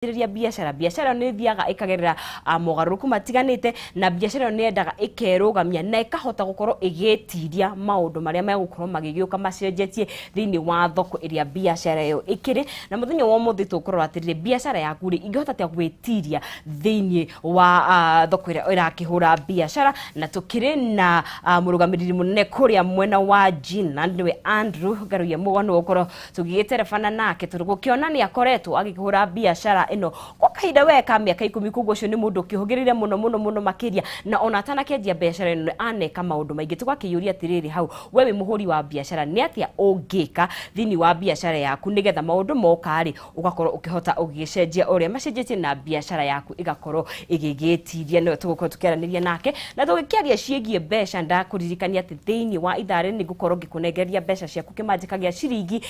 Rĩrĩa biacara ĩyo nĩ ĩthiaga ĩkagerera mogarũrũku matiganĩte, na biacara ĩyo nĩ yendaga ĩkerũgamia na ĩkahota gũkorwo ĩgĩtiria maũndũ marĩa megũkorwo magĩgĩũka macenjetie thĩinĩ wa thoko ĩrĩa biacara ĩyo ĩkĩrĩ. Na mũthenya wa ũmũthĩ tũkũrora atĩrĩrĩ, biacara yaku rĩ, ingĩhota atĩa gwĩtiria thĩinĩ wa thoko ĩrĩa ĩrakĩhũra biacara? Na tũkĩrĩ na mũrũgamĩrĩri mũnene kũrĩa mwena wa Ginland, nĩwe Andrew Ngaruiya Mũgo, nĩwe ũkorwo tũgĩgĩterebana nake, tondũ gũkĩona nĩ akoretwo agĩkĩhũra biacara ĩno kwa kahinda we ka mĩaka 10. Koguo ũcio nĩ mũndũ ũkĩhũgĩrĩire mũno mũno mũno makĩria, na ona atanakĩanjia biacara ĩno nĩ aneka maũndũ maingĩ. Tũgakĩyũria atĩrĩrĩ, hau we wĩ mũhũri wa biacara, nĩ atĩa ũngĩka thĩinĩ wa biacara yaku nĩgetha maũndũ moka rĩ, ũgakorwo ũkĩhota ũgĩcenjia ũrĩa macenjetie na biacara yaku ĩgakorwo ĩgĩgĩtiria? Nĩwe tũgũkorwo tũkĩaranĩria nake na tũgĩkĩaria ciĩgiĩ mbeca. Ndakũririkania atĩ thĩinĩ wa ithaa rĩrĩ nĩ ngũkorwo ngĩkũnengeria mbeca ciaku kĩmanjĩka gĩa ciringi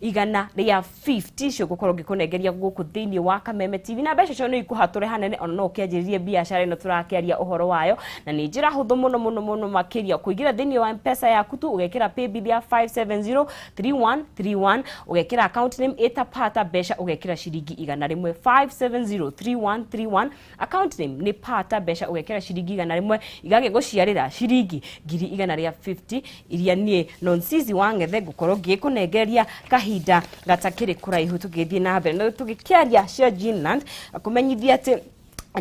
150,000 icio ngũkorwo ngĩkũnengeria gũkũ thĩinĩ wa Kameme TV, na mbeca icio nĩ ikũhatũre hanene ona no ũkĩanjĩrĩrie biacara ĩno tũrakĩaria ũhoro wayo. Na nĩ njĩra hũthũ mũno mũno mũno makĩria, kũingĩra thĩinĩ wa Mpesa yaku tu, ũgekĩra paybill ya 5703131, ũgekĩra account name ĩta mbeca, ũgekĩra ciringi 100. 5703131, account name nĩ Pata, mbeca ũgekĩra ciringi 100, igagĩgũciarĩra ciringi 150,000 iria niĩ Nonsizi wa Ng'ethe ngũkorwo ngĩkũnengeria kahinda gatakĩrĩ kũraihu. Tũgĩthiĩ na mbere na tũgĩkĩaria cia Ginland, kũmenyithia atĩ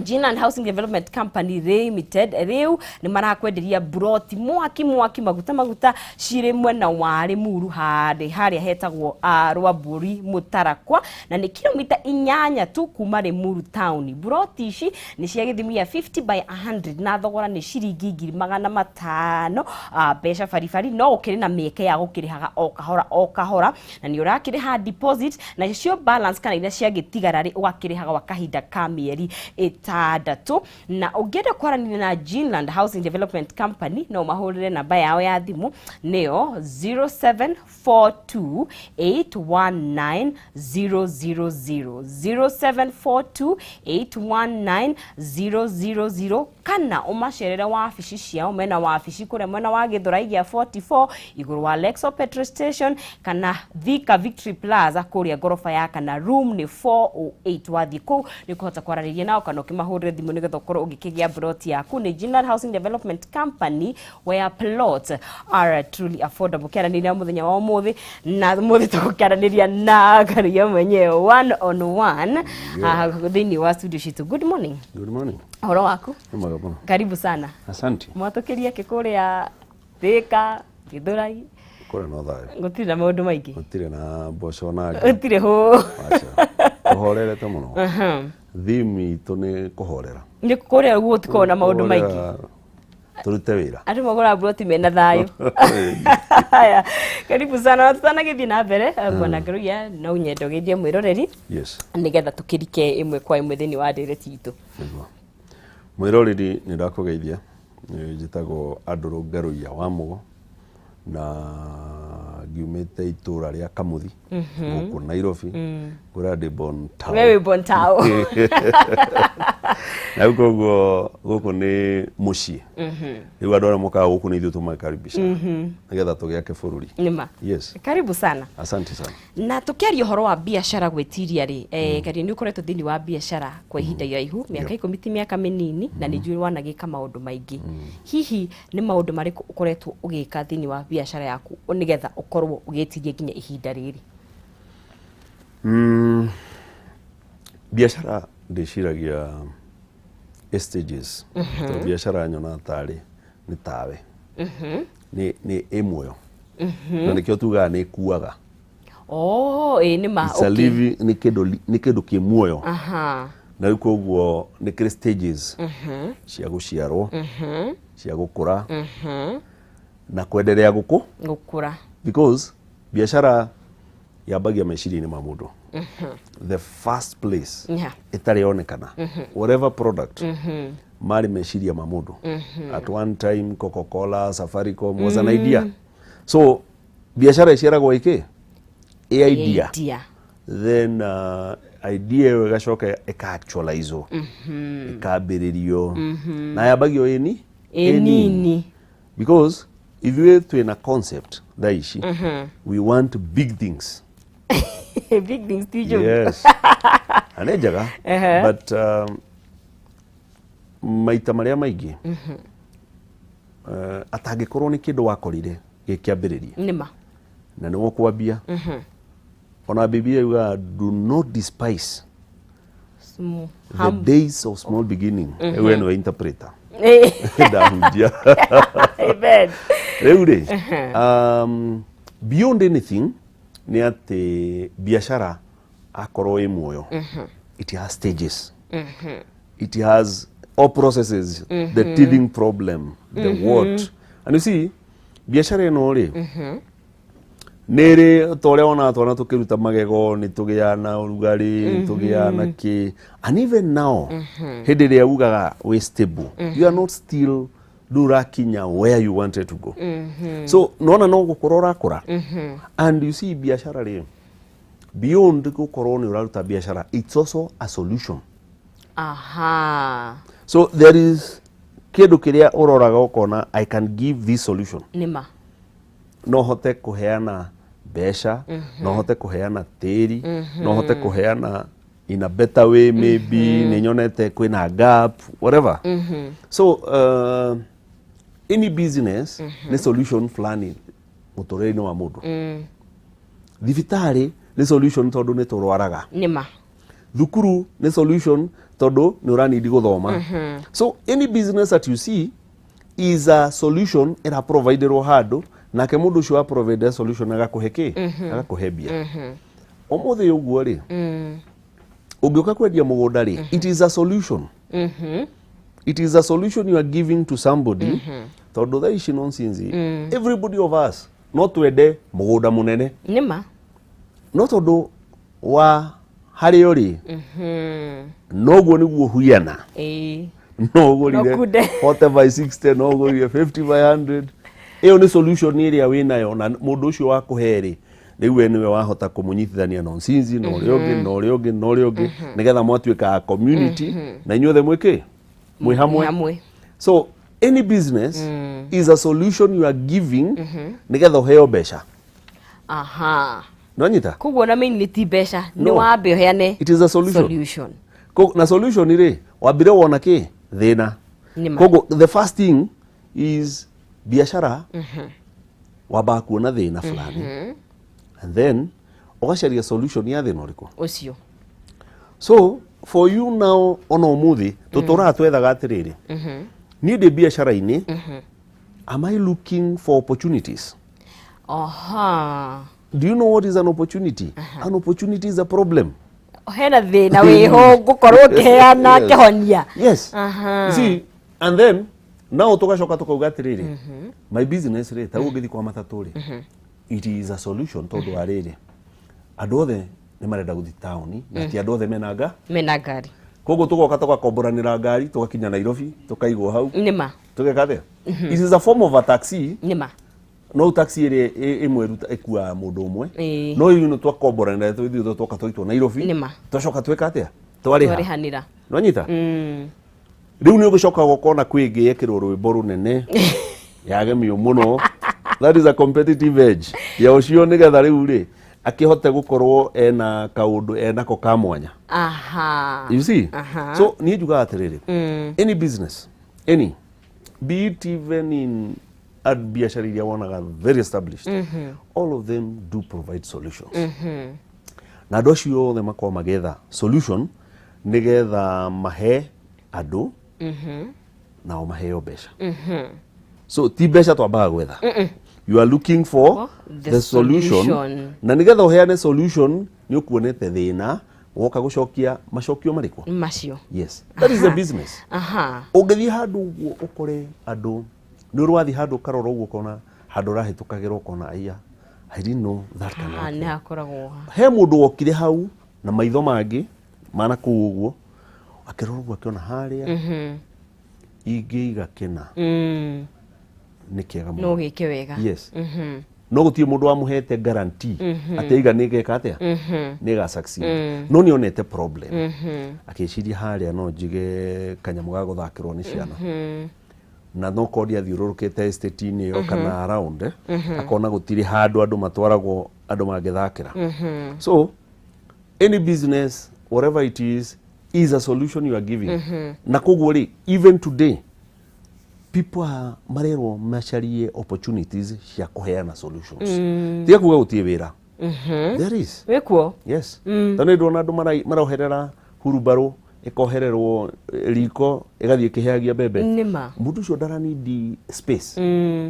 Ginland Housing Development Company Limited rĩu nĩ marakwenderia buroti mwaki mwaki, maguta maguta, cirĩ mwena wa Limuru harĩ harĩa hetagwo Rwambũri Mũtarakwa, na nĩ kilomita 8 tu kuma Limuru town. Buroti ici nĩ cia gĩthimi gĩa 50 by 100 na thogora nĩ ciringi 500,000, mbeca baribari, no ũkĩrĩ na mĩeke ya gũkĩrĩhaga o kahora o kahora, na nĩ ũrakĩrĩha deposit, na cio balance kana iria ciagĩtigara rĩ, ũgakĩrĩhaga gwa kahinda ka mĩeri 6. Na ũngĩenda kwaranĩria na Ginland Housing Development Company, no mahũrĩre namba yao ya thimũ, nĩyo 0742 819 000, 0742 819 000, kana ũmacerere wabici ciao. Mena wabici kũrĩa mwena wa Gĩthũrai gĩa 44, igũrũ wa Lexo petrol station, kana Thika Victory Plaza, kũrĩa ngoroba ya kana, room nĩ 408. Wathiĩ kũu nĩ ũkũhota kwaranĩria nao kana ũkĩmahũrĩre thimũ nĩgetha ũkorwo ũgĩkĩgĩa plot yaku. Nĩ Ginland Housing Development Company, where plots are truly affordable. Kĩaranĩria mũthenya wa ũmũthĩ, na ũmũthĩ tũgũkĩaranĩria na Ngaruiya mwenyewe one on one thĩinĩ wa studio citũ. Good morning. Good morning. Ũhoro waku? Nĩ mwega mũno. Karibu sana. Asante. Mwatũkĩria kĩ kũrĩa Thĩka, Gĩthũrai? Kũrĩa no thayũ. Gũtirĩ na maũndũ maingĩ? Gũtirĩ na mboco na ngĩ. Gũtirĩ hũ? Aca. Tũhorerete mũno. Theme itũ nĩ kũhorera. Nĩ kũrĩa ũguo gũtikoragwo na maũndũ maingĩ? Kũhorera, tũrute wĩra. Andũ magũraga buroti mena thayũ. Haya, karibu sana. Na tutanagĩthiĩ na mbere, bwana Ngaruiya, no nyende ũgeithie mwĩroreri nĩgetha tũkĩrike ĩmwe kwa ĩmwe thĩinĩ wa ndereti itũ. Nĩguo. Mwĩroreri, nĩ ndakũgeithia. Njĩtagwo Andũrũ Ngaruiya wa Mũgo na ngiumĩte itũra rĩa Kamuthi gũkũ Nairobi, kũrĩa ndĩ born town. We wĩ born town. Na rĩu koguo gũkũ nĩ mũciĩ. Rĩu andũ arĩa mokaga gũkũ nĩ ithuĩ tũmakaribisha nĩgetha tũgĩake bũrũri. Nĩma. Yes. Karibu sana. Asante sana. Na tukiaria ũhoro wa biacara gwĩtiria rĩ, Karia, nĩ ũkoretwo thĩinĩ wa biacara kwa ihinda iraihu, mĩaka 10 ti mĩaka mĩnini, na nĩ njũĩ wanagĩka maũndũ maingĩ. Hihi nĩ maũndũ marĩkũ ũkoretwo ũgĩka thĩinĩ wa biacara yaku nĩgetha ũkorwo ũgĩtiria nginya ihinda rĩrĩ? Biacara ndĩciragia ĩ stages, tondũ biacara nyonaga tarĩ nĩ tawe, nĩ ĩ muoyo, na nĩkĩo tugaga nĩ ĩkuaga. Oh, ĩ nĩ ma. It's a living, nĩ kĩndũ kĩ muoyo. Na rĩu koguo nĩ kĩrĩ stages cia gũciarwo, cia gũkũra na kwenderea gũkũ gũkũra. Because biacara yambagia meciria-inĩ ma mũndũ, the first place ĩtarĩ yonekana, whatever product marĩ meciria ma mũndũ. At one time Coca-Cola, Safaricom was an idea. So biacara ĩciaragwo ĩkĩ ĩ idea. Idea. Then idea ĩyo ĩgacoka ĩka-actualizewo, ĩkambĩrĩrio, na yambagio ĩni ĩ nini. Because ithuĩ twĩna concept thaa ici, we want big things. Big things ti njũru. Yes. Na nĩ njega, but maita marĩa maingĩ atangĩkorwo nĩ kĩndũ wakorire gĩkĩambĩrĩria nĩma na nĩ ũkwambia, ona Biblia yugaga, "Do not despise the days of small beginning." We nĩwe interpreter, ndahunjia. Amen. Rĩu rĩ, beyond anything nĩ atĩ biacara akorwo ĩ muoyo, it has stages, it has all processes, the teething problem, the what, and you see, biacara ĩno rĩ, nĩ rĩ ta ũrĩa wonaga twana tũkĩruta magego, nĩ tũgĩaga na ũrugarĩ, nĩ tũgĩaga na kĩ, and even now hĩndĩ ĩrĩa ugaga wĩ stable, you are not still, ndũrakinya where you wanted to go. So nona no gũkũra ũrakũra, and you see, biacara rĩ, beyond gũkorwo nĩ ũraruta biacara, it's also a solution. So there is kĩndũ kĩrĩa ũroraga ũkona, "I can give this solution." No hote kũheana mbeca, no hote kũheana tĩri, no hote kũheana in a better way, maybe nĩ nyonete kwĩna gap, whatever. So any business nĩ solution fulani mũtũrĩre-inĩ wa mũndũ. Thibitarĩ nĩ solution tondũ nĩ tũrwaraga. Thukuru nĩ solution tondũ nĩ ũranidi gũthoma. So any business that you see is a solution ĩra providerwo handũ, nake mũndũ ũcio wa provide solution agakũhe kĩ? Agakũhe mbia. Ũmũthĩ ũguo rĩ, ũngĩũka kwendia mũgũnda rĩ, it is a solution, it is a solution you are giving to somebody, tondũ thaa ici nonsense, everybody of us no twende mũgũnda mũnene, no tondũ wa harĩa ũrĩ, noguo nĩguo huiana, no ũgũrire No kunde. 40 by 60, no ũgũrire 50 by 100. Ĩyo nĩ solution ĩrĩa wĩnayo, na mũndũ ũcio wa kũhe rĩ, rĩu we nĩwe wahota kũmũnyitithania na nsinzi na ũrĩa ũngĩ na ũrĩa ũngĩ na ũrĩa ũngĩ, nĩgetha mwatuĩka a community na inyuothe mwĩkĩ mwĩ hamwe. Hamwe. So any business is a solution you are giving nĩgetha ũheo mbeca. Nonyita? Koguo na mainly ti mbeca nĩ No. wambe ũheane It is a solution. Solution. Na solution rĩ, wambire wona kĩ thĩna. Koguo the first thing is biashara wambaga kuona thĩna fulani and then ũgacaria solution ya thĩna ũrĩkũ. Ũcio. So for you now, ona ũmũthĩ tũtũraga twethaga atĩrĩrĩ, niĩ ndĩ biacara-inĩ, am I looking for opportunities? Do you know what is an opportunity? An opportunity is a problem. Hena thĩna wĩho ngũkorwo ngĩheana kĩhonia. Yes. You see, and then now tugacoka tukauga atiriri, my business rĩ, ta ũngĩthiĩ kwa matatũ rĩ, it is a solution, tondũ wa rĩrĩ, andũ othe nĩ marenda gũthiĩ taũni na ti andũ othe mena nga. Mena ngari. Koguo tugoka tũgakomboranĩra ngari, tũgakinya Nairobi, tũkaigwo hau. Tũgeka atĩa? It is a form of a taxi. No taxi ĩrĩa ĩmwe ĩkuaga mũndũ ũmwe, no iyu nĩ twakomboranĩra, twĩthiĩ twoka twaitwo Nairobi. Twacoka twĩka atĩa? Twarĩha. Twarĩhanĩra. Nwanyita? Rĩu nĩ ũgĩcoka gũkona kwĩ ĩngĩ yekĩrwo rwĩmbo rũnene yagemio mũno. That is a competitive edge ya ũcio, nĩgetha rĩu rĩ akĩhote gũkorwo ena kaũndũ enako ka mwanya. You see? So niĩ njugaga atĩrĩrĩ, any business, any, be it even in at biacara iria wonaga very established, all of them do provide solutions, na andũ acio othe makorwo magĩetha solution nĩgetha mahe andũ nao maheo mbeca. So ti mbeca twambaga gwetha, you are looking for the the solution, solution. Na nĩgetha ũheane solution nĩ ũkuonete thĩna, woka gũcokia macokio marĩkũ? Macio. Yes, that is the business. Ũngĩthiĩ handũ ũguo ũkore andũ nĩ ũrathiĩ handũ ũkarora ũguo ũkona handũ ũrahĩtũkagĩra, ũkona, "Aya, I didn't know that can Haha work nĩ there." hakoragwo. He mũndũ wokire hau na maitho mangĩ mana kũu ũguo, akĩrora ũguo, akĩona harĩa ingĩiga kĩna nĩ kĩega No mũno. gĩke wega. Yes, no gũtirĩ mũndũ wamũhete guarantee atĩ aiga nĩ geka atĩa, nĩ ga succeed, no nĩ onete problem, akĩciria harĩa no njige kanyamũ ga gũthakĩrwo nĩ ciana, na no korwo athiũrũrũkĩte estate-inĩ ĩyo kana around, akona gũtirĩ handũ andũ matwaragwo andũ mangĩthakĩra. So any business Whatever it is a solution you are giving. Na koguo rĩ, even today people are marerwo macarie opportunities cia kũheana solutions. Tiga kuga gũtirĩ wĩra, there is. Wĩkuo. Yes, tondũ nĩ ndona andũ maroherera hurubarũ, ĩkohererwo riko, ĩgathiĩ ĩkĩheagia mbembe. Nĩma. Mũndũ ũcio ndaranindi space,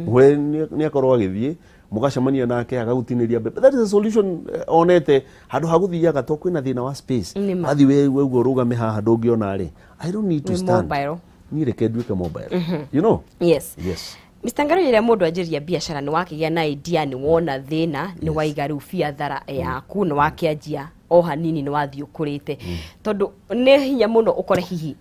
we nĩ akorwo agĩthiĩ mũgacemania nake agagũtinĩria mbembe. That is a solution onete handũ ha gũthiaga to kwĩna thĩna wa space. Nĩma. Athiĩ we ũguo ũrũgame haha ndũngĩona rĩ, I don't need to Wĩ stand. Mobile. Niĩ reke nduĩke mobile. Yes. Yes. Mr. Ngaro, rĩrĩa mũndũ anjĩrĩria biacara, nĩ wakĩgĩa na idea, nĩ wona thĩna, nĩ waiga rĩu biathara yaku, nĩ wakĩanjia o hanini, nĩ wathiĩ ũkũrĩte, tondũ nĩ hinya mũno ũkore hihi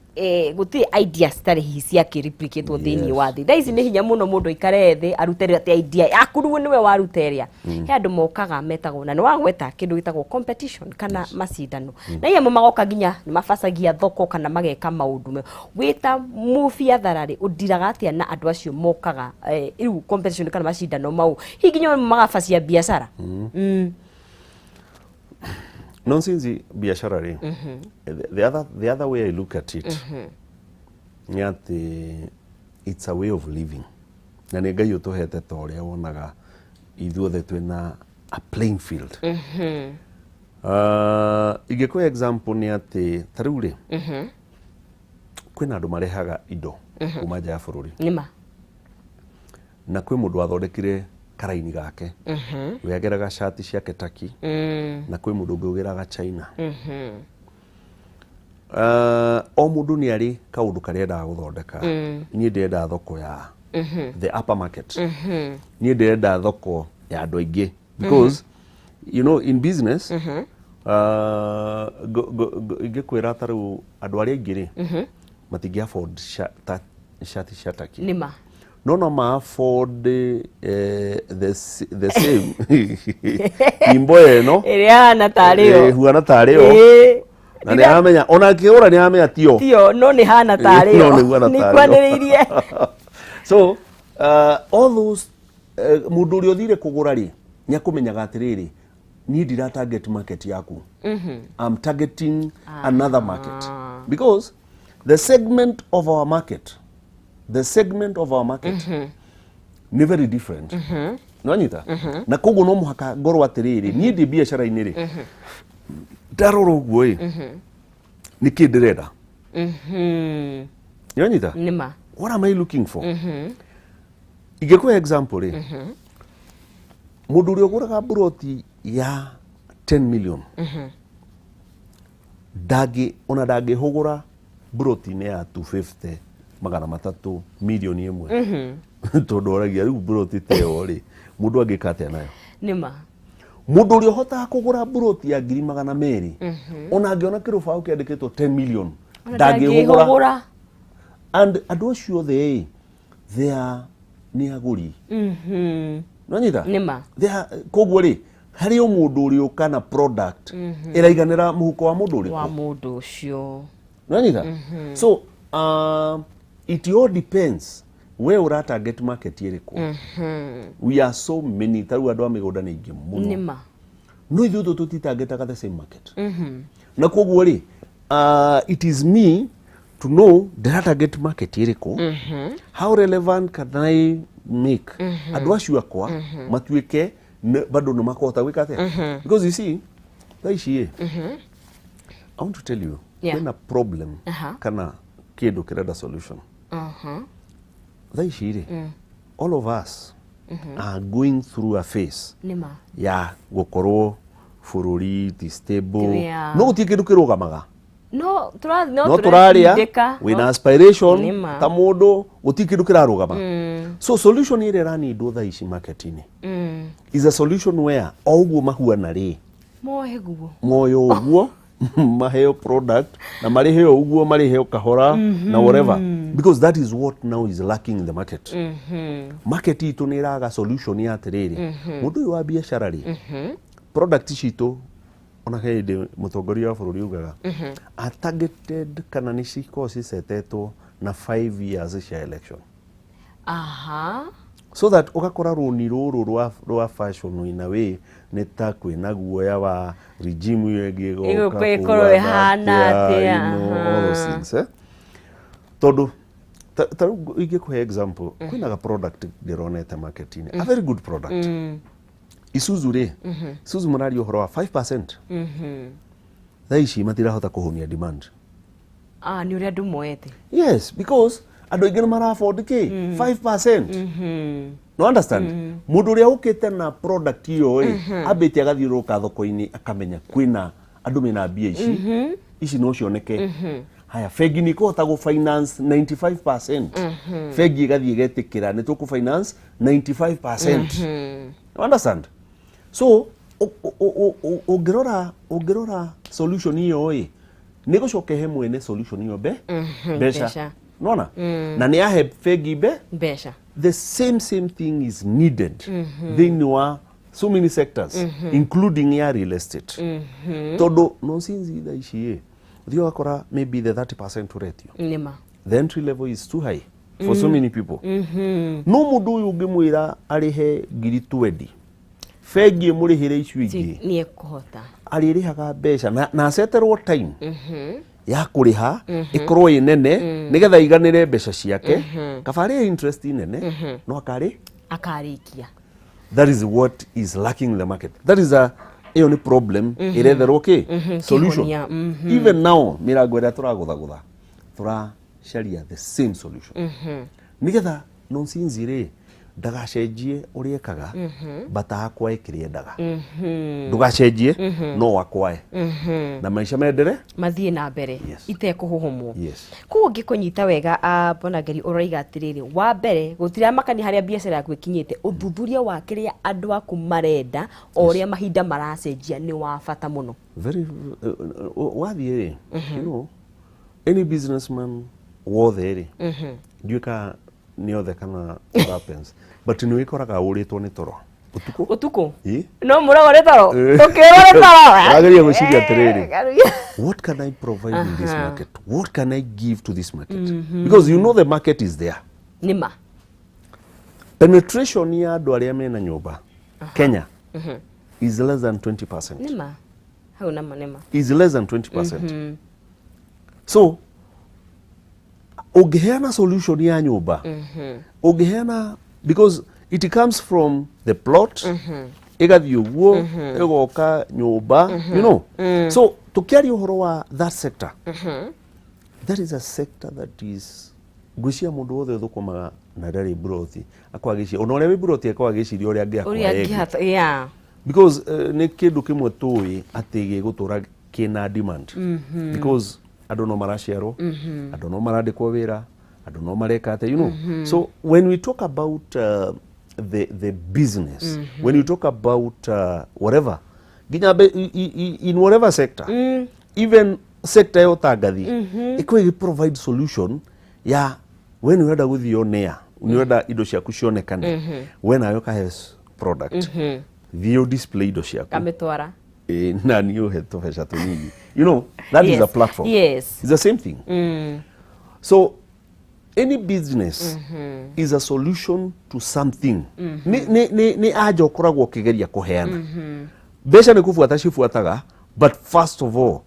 gũtirĩ ideas citarĩ hihi ciakĩreplicatwo thĩinĩ wa thĩ thaa ici. Nĩ hinya mũno mũndũ aikare thĩ arute atĩ idea yaku rĩu nĩwe waruta ĩrĩa. He andũ mokaga metagwo na nĩ wagweta kĩndũ gĩtagwo competition kana macindano, na iya magoka nginya nĩ mabacagia thoko kana mageka maũndũ me wĩta mũbiathara rĩ, ũndiraga atĩa na andũ acio mokaga rĩu competition kana macindano mau, hihi nginya magabacia biacara? Nonsense biashara rĩ, the other way I look at it nĩ atĩ it's a way of living, na nĩ Ngai ũtũhete ta ũrĩa wonaga ithuothe twĩna a playing field. Ingĩkũhe example nĩ atĩ ta rĩu rĩ, kwĩna andũ marehaga indo kuma nja ya bũrũri. Nĩma. Na kwĩ mũndũ wathondekire karaini gake, we ageraga cati ciake taki, na kwĩ mũndũ ũngĩ ũgĩraga China. O mũndũ nĩ arĩ kaũndũ karĩa endaga gũthondeka. Niĩ ndĩrenda thoko ya the upper market, niĩ ndĩrenda thoko ya andũ aingĩ, because in business, ingĩkwĩra ta rĩu andũ arĩa aingĩ rĩ, matingĩ afford cati cia taki. Nĩma. No ma afford the same imbo ĩno. Ĩrĩa hana tarĩ yo. Huana tarĩ yo. Na nĩ aramenya ona akĩgũra nĩ aramenya tio. Tio, no nĩ hana tarĩ No yo. nĩ huana nĩ tarĩ yo. kwanĩrĩirie. So all those mũndũ ũrĩa ũthire kũgũra rĩ, nĩ akũmenyaga atĩrĩrĩ, niĩ ndira target market yaku, I'm targeting another market, because the segment of our market, the segment of our market nĩ very different. Nĩwanyita? Na koguo no mũhaka ngorwo atĩrĩrĩ, niĩ ndĩ biacara-inĩ rĩ, ndarora ũguo ĩ, nĩkĩ ndĩrenda? Nĩwanyita? Nĩma. What am I looking for? Ingĩkũhe example rĩ, mũndũ ũrĩa ũgũraga mburoti ya 10 million ndangĩ ona ndangĩhũgũra mburoti-inĩ ya 250, 300 milioni 1, tondũ oragia rĩu mburoti ta ĩyo rĩ, mũndũ angĩka atĩa nayo? Nĩma. Mũndũ ũrĩa ũhotaga kũgũra mburoti ya 200,000, ona angĩona kĩrũbaũ kĩandĩkĩtwo 10 million, Ona ndangĩhũgũra. Ndangĩhũgũra. And andũ acio othe ĩ, they are nĩ agũri. Nĩwanyita? Nĩma. Koguo rĩ, harĩ o mũndũ ũrĩ ũka na product ĩraiganĩra mũhuko wa mũndũ wa ũrĩkũ. Mũndũ ũcio. Nĩwanyita? So it all depends we ũra target market ĩrĩkũ. We are so many, ta rĩu andũ a mĩgũnda nĩ aingĩ mũno. Nĩma. No ithuĩ tũ tũtitangĩtaga the same market, na koguo rĩ, it is me to know ndĩra target market ĩrĩkũ, how relevant can I make andũ acio akwa matuĩke bado nĩ makũhota gwĩka atĩa, because you see, thaa ici ĩ, I want to tell you, kwĩna problem kana kĩndũ kĩrenda solution. Thaa ici rĩ, all of us are going through a phase Nĩma. ya gũkorwo bũrũri ti stable. No gũtirĩ kĩndũ kĩrũgamaga. No tũra no No tũraria tũratindĩka. Wĩna aspiration. Nĩma. Ta mũndũ gũtirĩ kĩndũ kĩrarũgama, so solution ĩrĩa ĩranindwo thaa ici market-inĩ is a solution where o ũguo mahuana rĩ, mohe guo. Moyo ũguo maheo product na marĩheo ũguo marĩheo kahora na whatever, because that is what now is lacking in the market. Market itũ nĩ ĩraga solution ya atĩrĩrĩ, mũndũ ũyũ wa biacara rĩ, product citũ, ona he hĩndĩ mũtongoria wa bũrũri ugaga a targeted kana nĩ cikoragwo cicetetwo na 5 years cia election. So that ũgakora rũni rũrũ rwa fashion in a way nĩ ta kwĩna guoya wa regime ĩyo ĩngĩ ĩgoka Ĩgũka ĩkorwo kũhana ĩhana atĩa, atĩa, all those things, eh? Tondũ ta rĩu ingĩkũhe example, kwĩna ga product ndĩronete market-inĩ, a very good product. Isuzu rĩ, Isuzu mũraria ũhoro wa 5%, thaa ici matirahota kũhũnia demand. Ah, nĩ ũrĩa andũ moete. Yes, because andũ aingĩ nĩ mara afford kĩ 5%. No understand, mũndũ ũrĩa ũkĩte na product ĩyo ĩ ambĩte agathiũrũrũka thoko-inĩ, akamenya kwĩna andũ mena mbia ici, ici no cioneke. Haya, bengi nĩ ĩkũhota gũ finance 95%, bengi ĩgathiĩ ĩgetĩkĩra nĩ tũkũ finance 95%. You understand? So ũngĩrora solution ĩyo ĩ nĩ gũcoka ĩhe mwene solution ĩyo mbeca. Mbeca. Nona na nĩ yahe bengi mbeca. The same thing is needed thĩinĩ wa so many sectors, including ya real estate, tondũ no since thaa ici ĩ ũthiĩ ũgakora maybe the 30% ũretio, Nĩma. The entry level is too high for so many people. No mũndũ ũyũ ũngĩmwĩra arĩhe ngiri 20, bengi ĩmũrĩhĩre icio ingĩ, Nĩ ekũhota. Arĩrĩhaga mbeca na aceterwo time ya kũrĩha ĩkorwo ĩ nene nĩgetha iganĩre mbeca ciake, kaba arĩhe interest nene no akarĩ Akarĩkia. That is what is lacking in the market. That is a ĩyo nĩ problem ĩretherwo kĩ solution. Kĩhonia. Even now mĩrango ĩrĩa tũragũthagũtha, tũracaria the same solution nĩgetha nonsense rĩ ndagacenjie ũrĩa ekaga, but akwae kĩrĩa endaga. Ndũgacenjie, no akwae na maica mendere. Mathiĩ na mbere. Yes. Itekũhũhũmwo. Yes. Koguo ngĩkũnyita wega, Bwana Ngeri, ũroiga atĩrĩrĩ, wa mbere gũtiramakania harĩa biacara yaku ĩkinyĩte, ũthuthuria wa kĩrĩa andũ aku marenda o ũrĩa mahinda maracenjia nĩ wa bata mũno. Very wathiĩ rĩ, any businessman wothe rĩ, ndiũĩ kana nĩ othe kana what happens, but nĩ wĩkoraga ũrĩtwo nĩ toro ũtukũ. Ũtukũ. Ĩ? No mũragwo nĩ toro. Eh. Ũkĩũrwo nĩ toro. Ũrageria gwĩciria atĩrĩrĩ, Eh, what can I provide in this market? What can I give to this market? Because you know the market is there. Nĩma. Penetration ya andũ arĩa mena nyũmba Kenya is less than 20%. Nĩma, hau nama nĩma. Is less than 20%. So ũngĩheana solution ya nyũmba, ũngĩheana, because it comes from the plot, ĩgathiĩ ũguo ĩgoka nyũmba. So tũkĩaria ũhoro wa that sector, that is a sector that is ngwĩciria mũndũ wothe ũthũkũmaga na ndarĩ mburoti akorwo agĩciria, ona ũrĩa wĩ mburoti akorwo agĩciria ũrĩa ũrĩa angĩakwa ĩngĩ. Angĩhata, yeah. Because nĩ kĩndũ kĩmwe tũĩ atĩ gĩgũtũra kĩna demand, because andũ no maraciarwo, andũ no marandĩkwo wĩra, andũ no mareka atĩa. So when we talk about the business, when you talk about whatever, nginya in whatever sector, even sector ya ũtangathi, ĩkorwo ĩgĩ provide solution ya we nĩ ũrenda gũthiĩ on air, nĩ ũrenda indo ciaku cionekane, we nawe ũkahe product, thiĩ ũ display indo ciaku. Kamĩtwara. Na niĩ ũhe tũbeca tũnini. That is a platform. It's the same thing. So any business is a solution to something. Nĩ anja ũkoragwo ũkĩgeria kũheana mbeca, nĩ kũbuata cibuataga, but first of all,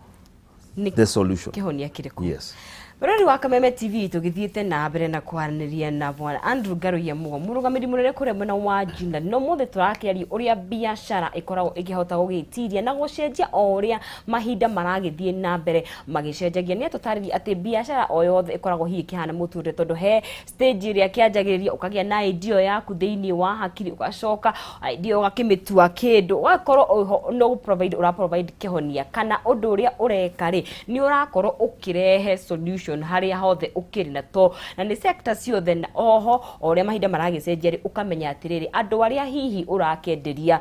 Nĩ the solution. Kĩhonia kĩrĩkũ? Yes. Mũrori wa Kameme TV, tũgĩthiĩte na mbere na kwaranĩria na Bwana Andrew Ngaruiya Mugo, mũrũgamĩrĩri mũnene kũrĩa mwena wa Jina. No mũthĩ tũrakĩaria ũrĩa biacara ĩkoragwo ĩkĩhota gũgĩtiria na gũcenjia o ũrĩa mahinda maragĩthiĩ na mbere magĩcenjagia. Nĩ atũtarĩria atĩ biacara o yothe ĩkoragwo hihi ĩkĩhana mũtũrĩre, tondũ he stage ĩrĩa kĩanjagĩrĩria ũkagĩa na idea yaku thĩinĩ wa hakiri, ũgacoka idea ũgakĩmĩtua kĩndũ, ũgakorwo oho no provide ũra provide kĩhonia kana ũndũ ũrĩa ũreka rĩ nĩ ũrakorwo ũkĩrehe solution harĩa hothe ũkĩrĩ na to na nĩ sector ciothe. Na oho o ũrĩa mahinda maragĩcenjia rĩ, ũkamenya atĩrĩrĩ, andũ arĩa hihi ũrakenderia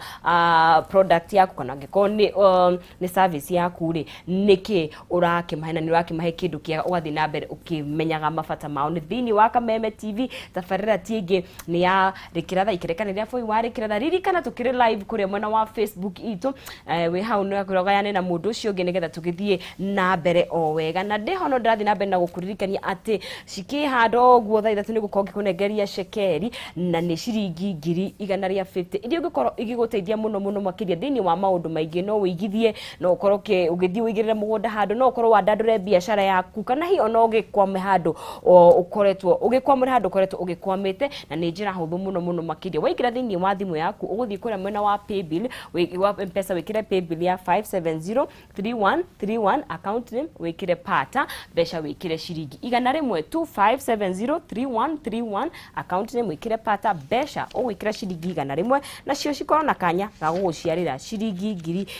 product yaku kana angĩkorwo nĩ service yaku rĩ, nĩkĩ ũrakĩmahe na nĩ ũrakĩmahe kĩndũ kĩega, ũgathiĩ na mbere ũkĩmenyaga mabata mao. Nĩ thĩinĩ wa Kameme TV, tabarĩra ti ĩngĩ nĩ ya Rĩkĩratha ikĩrekanĩria bũi wa Rĩkĩratha. Ririkana tũkĩrĩ live kũrĩa mwena wa Facebook itũ. Wĩ hau nĩ ũgayane na mũndũ ũcio ũngĩ nĩgetha tũgĩthiĩ na mbere o wega, na ndĩho no ndĩrathiĩ na mbere na na gũkũririkania atĩ cikĩhanda ũguo thaa 3 nĩ gũkorwo ngĩkũnengeria cekeri na nĩ ciringi 150,000 iria ũngĩkorwo igĩgũteithia mũno mũno makĩria thĩinĩ wa maũndũ maingĩ. No ũigithie, no ũkorwo ũgĩthiĩ ũigĩrĩre mũgũnda handũ, no ũkorwo wandandũre biacara yaku, kana hihi ona ũgĩkwame handũ ũkoretwo ũgĩkwamũre handũ ũkoretwo ũgĩkwamĩte, na nĩ njĩra hũthũ mũno mũno makĩria. Waingĩra thĩinĩ wa thimũ yaku, ũgũthiĩ kũrĩa mwena wa paybill wa Mpesa, wĩkĩre paybill ya 5703131, account name wĩkĩre Pata, mbeca wĩkĩre ciringi 100. 25703131, account name wĩkĩre Pata, mbeca ũgwĩkĩra ciringi 100, nacio cikorwo na kanya ga gũgũciarĩra ciringi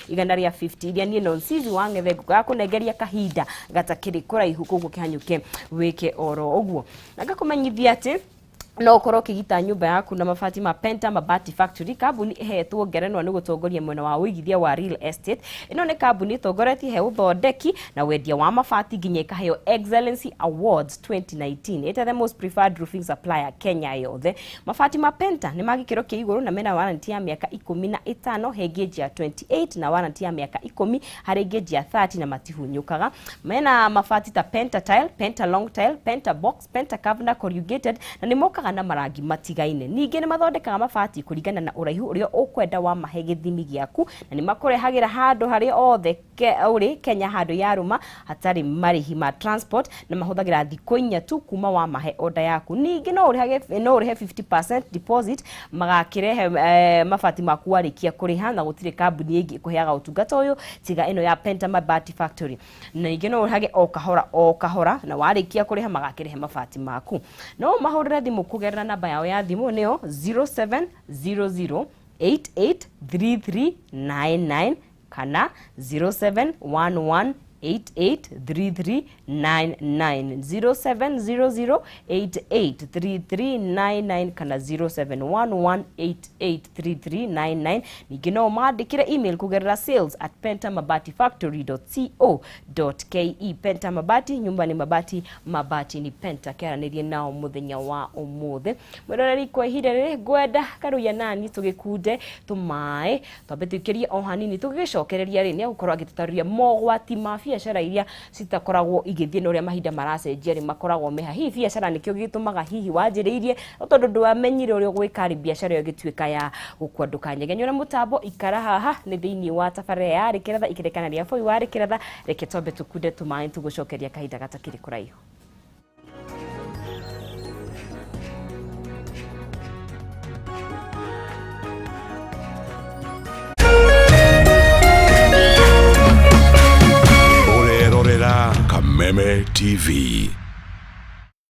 150,000 iria niĩ Nonsizi wa Ng'ethe ngũgakũnengeria kahinda gatakĩrĩ kũraihu. Koguo kĩhanyũke wĩke oro ũguo, na ngakũmenyithia atĩ no ũkorwo ũkĩgita nyũmba yaku na mabati ma Penta Mabati Factory, kambuni ĩhetwo ngerenwa nĩ gũtongoria mwena wa ũigithia wa real estate. Ĩno nĩ kambuni ĩtongoretie he ũthondeki na wendia wa mabati, nginya ĩkaheo Excellency Awards 2019 ĩta the most preferred roofing supplier Kenya yothe. Mabati ma Penta nĩ ma gĩkĩro kĩa igũrũ na mena warranty ya mĩaka 15 he gauge ya 28 na warranty ya mĩaka 10 harĩ gauge ya 30, na matihunyũkaga. Mena mabati ta Penta Tile, Penta Long Tile, Penta Box, Penta Curve na Corrugated, na nĩ mokaga na marangi matigaine. Ningĩ nĩ mathondekaga mabati kũringana na ũraihu ũrĩa ũkwenda wa mahe gĩthimi gĩaku, na nĩ makũrehagĩra handũ harĩa othe ũrĩ Kenya handũ yarũma hatarĩ marĩhi ma transport, na mahũthagĩra thikũ 4 tu kuma wa mahe order yaku. Ningĩ no ũrĩhe 50% deposit, magakĩrehe mabati maku warĩkia kũrĩha, na gũtirĩ kambuni ĩngĩ ĩkũheaga ũtungata ũyũ tiga ĩno ya Penta Mabati Factory. Na ningĩ no ũrĩhage o kahora o kahora, na warĩkia kũrĩha magakĩrehe mabati maku. No ũmahũrĩre thimũ kũgerera namba yao ya thimũ, nĩyo 0700 883399 kana 0711 883399, 0700 883399 kana 0711 883399. Ningĩ no ũmandĩkĩre email kũgerera sales@pentamabatifactory.co.ke. Penta Mabati, nyumba ni mabati, mabati ni Penta. Kĩaranĩrie nao mũthenya wa ũmũthĩ. Mwĩroreri, kwa ihinda rĩrĩ ngwenda karuya nani tũgĩkunde tũmaĩ, twambe tũikĩrie o hanini, tũgĩgĩcokereria rĩ nĩ egũkorwo agĩtũtarĩria mogwati ma biacara iria citakoragwo igĩthiĩ na ũrĩa mahinda maracenjia rĩ makoragwo meha. Hihi biacara nĩkĩo gĩtũmaga hihi wanjĩrĩirie, no tondũ ndwamenyire ũrĩa ũgwĩka rĩ, biacara ĩyo ĩgĩtuĩka ya gũkua? Ndũkanyegenywo na mũtambo, ikara haha nĩ thĩinĩ wa tabarĩra ya Rĩkĩratha ikĩrekana rĩa bũi wa Rĩkĩratha. Reke twambe tũkunde tũmaĩ, tũgũcokeria kahinda gatakĩrĩ kũraihu. Ũrerorera Kameme TV.